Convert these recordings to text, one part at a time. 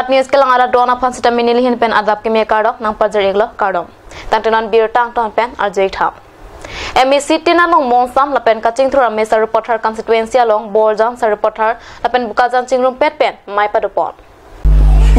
Lat news kelang ada dona phan sita minilihin pen adap ke me kardok nang pajar eglo kardom tangtenon bir tang ton pen arjek thap MEC Tina long Monsam lapen kaching thura me Sarupathar constituency along Borjan Sarupathar lapen Bukajan chingrum pet pen mai padupon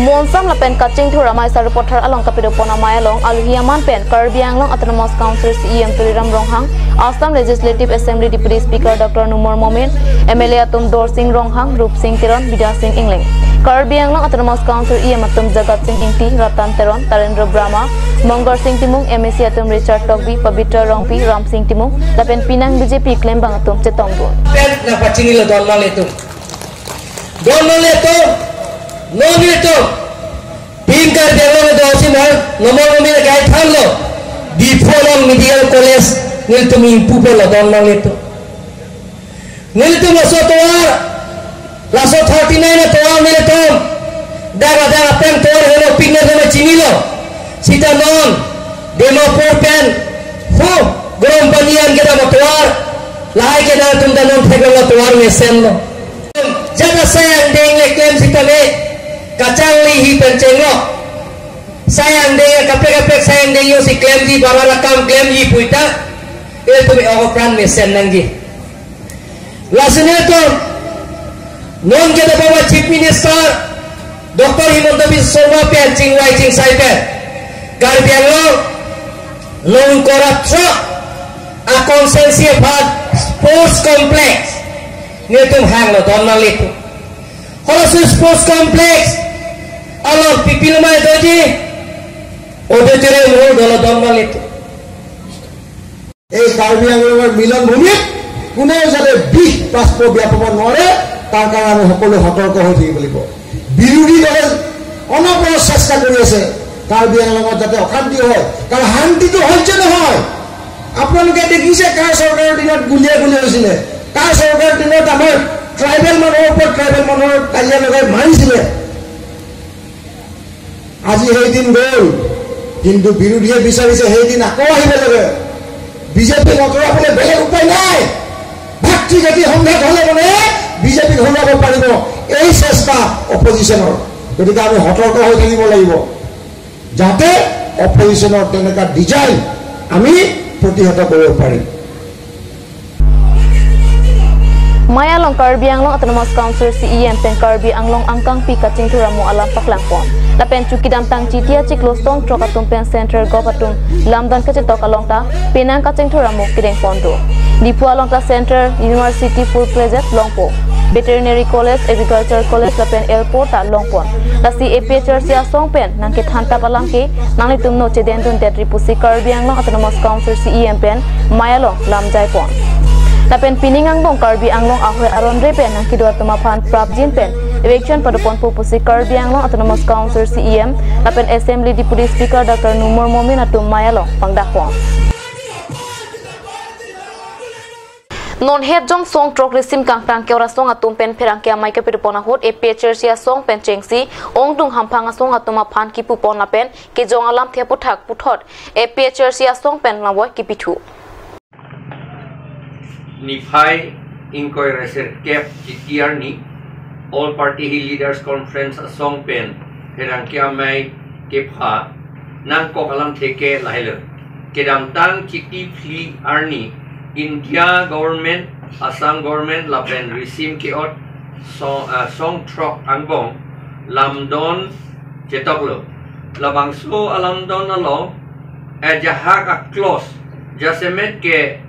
Monsam lapen kaching thura mai Sarupathar along Kapidopon mai along Aluhiaman pen Karbi Anglong Autonomous Council CEM Tuliram Ronghang Assam Legislative Assembly Deputy Speaker Dr. Numor Momin MLA Atum Dor Singh Ronghang Rup Singh Teron Bidya Singh Ingling Karbi Anglong Autonomous Council EM Atum Jagat Singh Ingti Ratan Teron Tarendra Brahma Mongar Singh Timung MAC Atum Richard Togbi Pabitra Rongpi Ram Singh Timung lapen Pinang BJP claim bang atum Chetongdun pen na pachini lo don maletu don maletu no maletu pin kar delo do si mar nomo nomi gai than lo before long medical college nil tumi improve lo don maletu nil tu maso toar laso 39 toar maletu daga daga pen toar helo pin na chini lo sita non demo por pen ho gorom panian ke da toar lai ke da tum da non theglo toar me sen lo jada sayang deng le klem sita le kacang li hi pen cheng lo sayang deng kape kape sayang deng yo si klem ji bara rakam klem ji puita el tum e pran me sen nang ji lasne to non ke da baba chief minister Dr. Himanta Biswa Sarma pen ching wai ching sai pen Karbi Anglong long koratra a konsensi bhat sports complex netum hang lo donna letu holosu sports complex along pipil mai doji odetere mol dolo donna letu এই কাৰ্বি আংলঙৰ মিলন ভূমিত কোনেও যাতে বিষ বাষ্প বিয়পাব নোৱাৰে তাৰ কাৰণে আমি সকলো সতৰ্ক হৈ থাকিব লাগিব। বিৰোধী দলে অনবৰত চেষ্টা কৰি আছে কাৰ্বি আংলঙত যাতে অশান্তি হয়, কাৰণ শান্তিটো সহ্য নহয়। আপোনালোকে দেখিছে কাৰ চৰকাৰৰ দিনত গুলীয়া গুলী হৈছিলে, কাৰ চৰকাৰৰ দিনত আমাৰ ট্ৰাইবেল মানুহৰ ওপৰত ট্ৰাইবেল মানুহৰ কাজিয়া লগাই মাৰিছিলে। আজি সেই দিন গ'ল, কিন্তু বিৰোধীয়ে বিচাৰিছে সেই দিন আকৌ আহিব লাগে। বিজেপিক আঁতৰাবলৈ বেলেগ উপায় নাই, ভাতৃ জাতি সংঘাত হ'লে মানে বিজেপিক হৰুৱাব পাৰিব, এই চেষ্টা অপজিশ্যনৰ। গতিকে আমি সতৰ্ক হৈ থাকিব লাগিব যাতে অপজিশ্যনৰ তেনেকুৱা ডিজাইন আমি প্ৰতিহত কৰিব পাৰিম। Mayalong Karbi Anglong Autonomous Council CEM pen Karbi Anglong Angkang Pi Kaching Thura mu alam paklangpon lapen chukidam tang chitia chiklo song trokatum pen center gopatum lamdan kache tokalong ta Penang Kaching Thura mu kideng pondo Dipu along ta Center University full fledged Longpo Veterinary College Agriculture College lapen airport ta Longpon lasi APHRC asong pen nangke thanta palangke nangli tumno cheden dun tetri pusi Karbi Anglong Autonomous Council CEM pen Mayalong Lamjai pon lapen piningang bong Karbi Anglong ahoi aron re pen nangki dua tuma phan prabjin pen election padupon pupusi Karbi Anglong Autonomous Council CEM lapen Assembly Deputy Speaker Dr. Numor Momin atum Mayalong pangdakpon non head jong song trok resim kang tang keora song atum pen pherang ke amai ke pidupona hot APHRC song pen chengsi ong dung hampang song atuma phan ki pupon lapen ke jong alam the puthak puthot APHRC song pen lawoi ki pithu Nifai inquiry cap GTR ni All Party Hill Leaders Conference song pen pherang ke amai ke pha nang kokalam theke lahel kedam tang chiti fli arni India government Assam government lapen resim ke ot song trok angbong lamdon chetoklo labangso alamdon along ejahak a close jasemet ke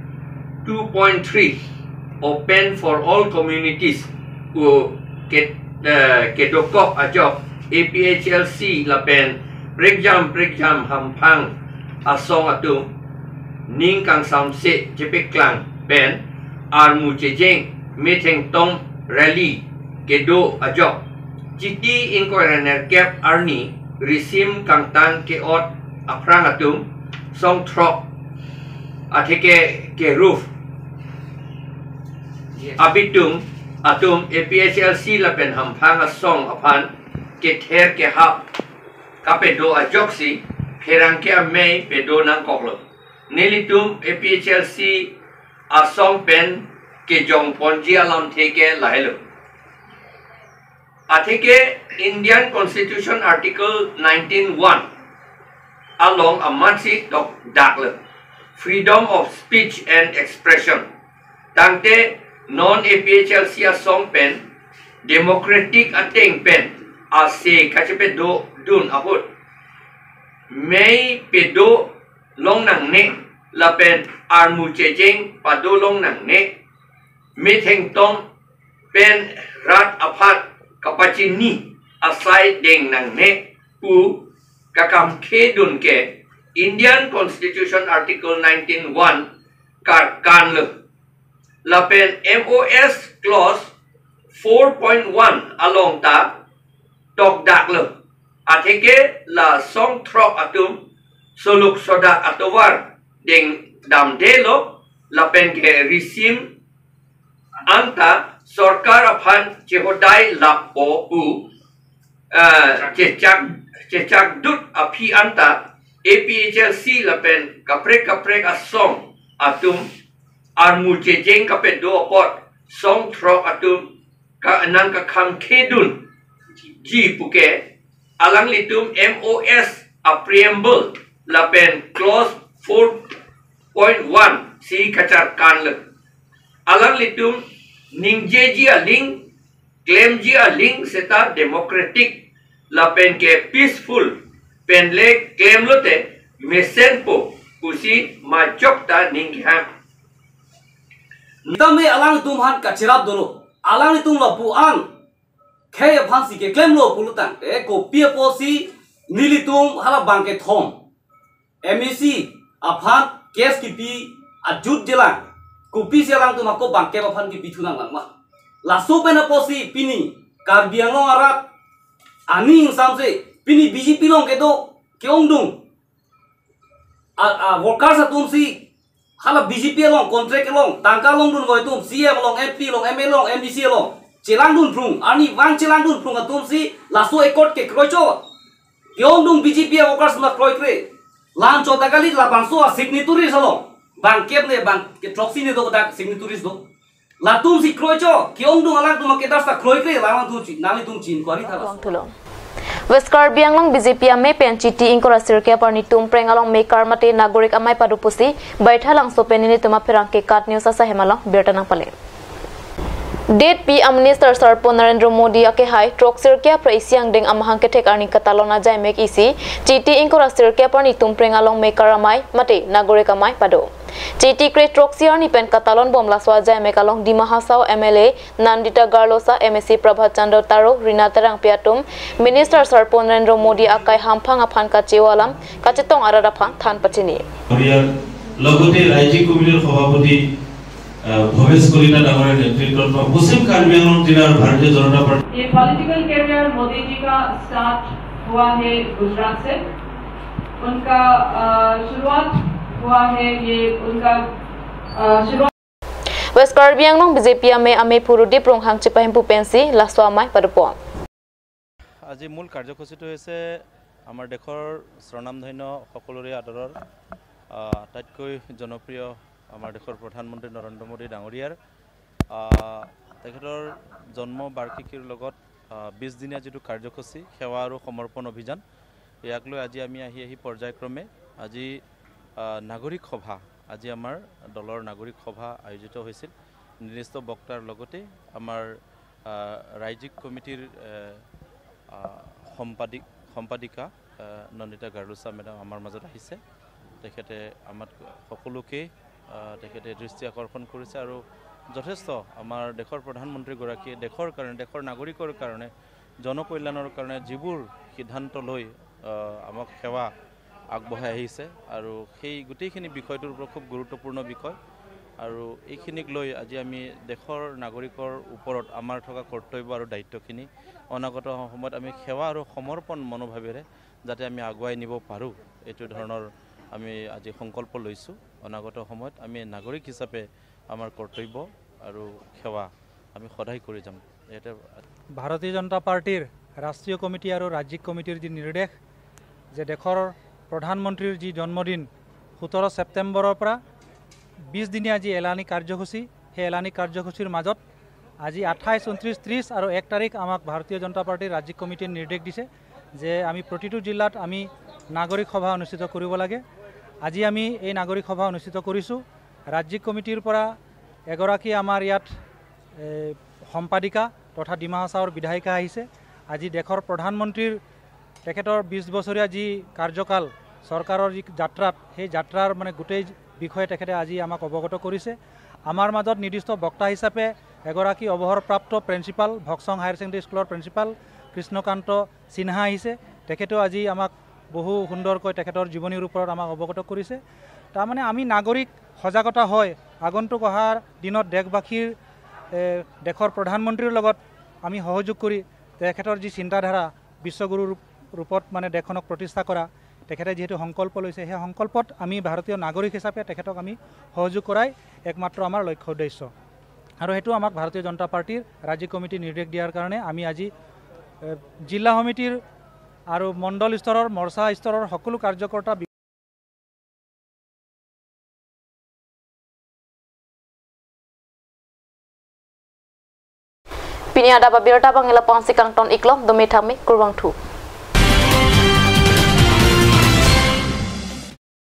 2.3 open for all communities u ke kedokop ajok APHLC lapen breakjam hampang asong atum ning kang samse jepe klang pen armu chejeng meteng tong rally kedo ajok GT inquirer cap arni resim kang tang ke ot aprang atum song trok atheke ke roof abitung atum APHLC lapen hampang asong apan ke ther ke hap kapedo ajok si pherang ke amei pedo nang koklo nelitum APHLC asong pen ke jong ponji alam theke lahelo. Athike Indian Constitution Article 19(1) along a mansi tok dakle freedom of speech and expression tangte non APHLC a song pen democratic ateng pen a se kachepe do dun ahut may pedo long nang ne la pen armu chejeng pado long nang ne me theng tong pen rat aphat kapachini asai deng nang ne u kakam khe dun ke Indian Constitution Article 19(1) kar kan le la pen MOS clause 4.1 along ta tok dak le atheke la song throk atum soluk sodak atowar deng dam delo la pen ke risim anta sarkar aphan chehodai lap po u chechak dut aphi anta APHLC la pen kaprek kaprek asong atum armu chejeng kape do apot song throk atum ka anang ka kham khedun ji puke alang litum MOS a preamble la pen clause 4.1 si kachar kan le alang litum ningje ji a ling claim ji a ling seta democratic la pen ke peaceful pen le claim lote mesen po kusi majok ta ningha tame alang tum han kachirap dolo alang tum la pu ang khe phan si ke claim lo pulutang e ko pie po si nilitum hala bangke thom MEC aphan case ki pi ajut jela kupi selang tum ko bangke aphan ki bithunang langma lasu pena posi pini karbianglong arat ani samse pini BJP long ke do keong dung a workers atum si hala BJP long contract long tangka long dun goi tum CM long MP long ML long MDC long chelang dun phrung ani wang chelang dun phrung atum si lasu ekot ke kroicho keong dung BJP workers na kroi kre lan chotagali la bangso a signatory salo bang kep ne bang ke proxy ne do da signatories do latum si kroicho keong dung alang tum ke das ta kroi kre lang tum chi nali tum chin kwari thala West Karbi Anglong BJP ame pen chiti ingkora sirke parni tum preng along me karmate nagorik amai padupusi baitha lang sopenini tuma pherang ke kat news asa hemalong bertanang pale Date P Minister Sarpo Narendra Modi ake hai trok sirkia pra isiang deng amahang ke thek arni katalona jai mek isi chiti ingkora sirkia parni tum preng along me karamai mate nagorik amai pado Chiti kre trok siarni pen katalon bom laswa jai mek along Dima Hasao MLA Nandita Garlosa MSc Prabhat Chandra Taro Rina Terang Piatum Minister Sarpo Narendra Modi akai hamphang aphan ka chewalam kachetong arara phang than pachini লগতে ৰাজ্যিক কমিটিৰ সভাপতি ভৱেশ কলিতা ডাঙৰীয়াৰ নেতৃত্বত পশ্চিম কাৰ্বি আংলং জিলাৰ ভাৰতীয় জনতা party ये political career Modi ji का स्टार्ट हुआ है गुजरात से। उनका शुरुआत हुआ है ये उनका शुरुआत West Karbi Anglong BJP ame ame Purudi Pronghang Chipahimpu Pensi Laswa Mai Padupo আজি মূল কাৰ্যসূচীটো হৈছে আমাৰ দেশৰ স্বনামধন্য সকলোৰে আদৰৰ আটাইতকৈ জনপ্ৰিয় আমাৰ দেশৰ প্ৰধানমন্ত্ৰী নৰেন্দ্ৰ মোদী ডাঙৰীয়াৰ তেখেতৰ জন্ম বাৰ্ষিকীৰ লগত 20 দিনীয়া যিটো কাৰ্যসূচী সেৱা আৰু সমৰ্পণ অভিযান ইয়াক লৈ আজি আমি আহি আহি পৰ্যায়ক্ৰমে আজি নাগৰিক সভা আজি আমাৰ দলৰ নাগৰিক সভা আয়োজিত হৈছিল। নিৰ্দিষ্ট বক্তাৰ লগতে আমাৰ ৰাজ্যিক কমিটিৰ সম্পাদিকা নন্দিতা গাৰ্লোচা মেডাম আমাৰ মাজত আহিছে। তেখেতে আমাক সকলোকে তেখেতে দৃষ্টি আকৰ্ষণ কৰিছে আৰু যথেষ্ট আমাৰ দেশৰ প্ৰধানমন্ত্ৰীগৰাকীয়ে দেশৰ কাৰণে দেশৰ নাগৰিকৰ কাৰণে জনকল্যাণৰ কাৰণে যিবোৰ সিদ্ধান্ত লৈ আমাক সেৱা আগবঢ়াই আহিছে আৰু সেই গোটেইখিনি বিষয়টোৰ ওপৰত খুব গুৰুত্বপূৰ্ণ বিষয় আৰু এইখিনিক লৈ আজি আমি দেশৰ নাগৰিকৰ ওপৰত আমাৰ থকা কৰ্তব্য আৰু দায়িত্বখিনি অনাগত সময়ত আমি সেৱা আৰু সমৰ্পণ মনোভাৱেৰে যাতে আমি আগুৱাই নিব পাৰোঁ এইটো ধৰণৰ আমি আজি সংকল্প লৈছোঁ। অনাগত সময়ত আমি নাগৰিক হিচাপে আমাৰ কৰ্তব্য আৰু সেৱা আমি সদায় কৰি যাম। ইয়াতে ভাৰতীয় জনতা পাৰ্টীৰ ৰাষ্ট্ৰীয় কমিটি আৰু ৰাজ্যিক কমিটিৰ যি নিৰ্দেশ যে দেশৰ প্ৰধানমন্ত্ৰীৰ যি জন্মদিন 17 ছেপ্টেম্বৰৰ পৰা 20 দিনীয়া যি এলানি কাৰ্যসূচী, সেই এলানি কাৰ্যসূচীৰ মাজত আজি 28, 29, 30 আৰু 1 তাৰিখ আমাক ভাৰতীয় জনতা পাৰ্টীৰ ৰাজ্যিক কমিটিয়ে নিৰ্দেশ দিছে যে আমি প্ৰতিটো জিলাত আমি নাগৰিক সভা অনুষ্ঠিত কৰিব লাগে। আজি আমি এই নাগৰিক সভা অনুষ্ঠিত কৰিছোঁ। ৰাজ্যিক কমিটিৰ পৰা এগৰাকী আমাৰ ইয়াত সম্পাদিকা তথা ডিমা হাছাওৰ বিধায়িকা আহিছে। আজি দেশৰ প্ৰধানমন্ত্ৰীৰ তেখেতৰ 20 বছৰীয়া যি কাৰ্যকাল, চৰকাৰৰ যি যাত্ৰাত, সেই যাত্ৰাৰ মানে গোটেই বিষয়ে তেখেতে আজি আমাক অৱগত কৰিছে। আমাৰ মাজত নিৰ্দিষ্ট বক্তা হিচাপে এগৰাকী অৱসৰপ্ৰাপ্ত প্ৰিন্সিপাল, ভকচং হায়াৰ ছেকেণ্ডেৰী স্কুলৰ প্ৰিন্সিপাল কৃষ্ণকান্ত সিনহা আহিছে। তেখেতেও আজি আমাক বহু সুন্দৰকৈ তেখেতৰ জীৱনীৰ ওপৰত আমাক অৱগত কৰিছে। তাৰমানে আমি নাগৰিক সজাগতা হৈ আগন্তুক অহাৰ দিনত দেশবাসীৰ, দেশৰ প্ৰধানমন্ত্ৰীৰ লগত আমি সহযোগ কৰি তেখেতৰ যি চিন্তাধাৰা বিশ্বগুৰুৰ ৰূপত মানে দেশখনক প্ৰতিষ্ঠা কৰা, তেখেতে যিহেতু সংকল্প লৈছে, সেই সংকল্পত আমি ভাৰতীয় নাগৰিক হিচাপে তেখেতক আমি সহযোগ কৰাই একমাত্ৰ আমাৰ লক্ষ্য উদ্দেশ্য। আৰু সেইটো আমাক ভাৰতীয় জনতা পাৰ্টীৰ ৰাজ্যিক কমিটিৰ নিৰ্দেশ দিয়াৰ কাৰণে আমি আজি জিলা সমিতিৰ আৰু মণ্ডল স্তৰৰ, মৰ্চা স্তৰৰ সকলো কাৰ্যকৰ্তা Pini ada babirta bangila pangsikang ton iklom dumi thami kurwang thu.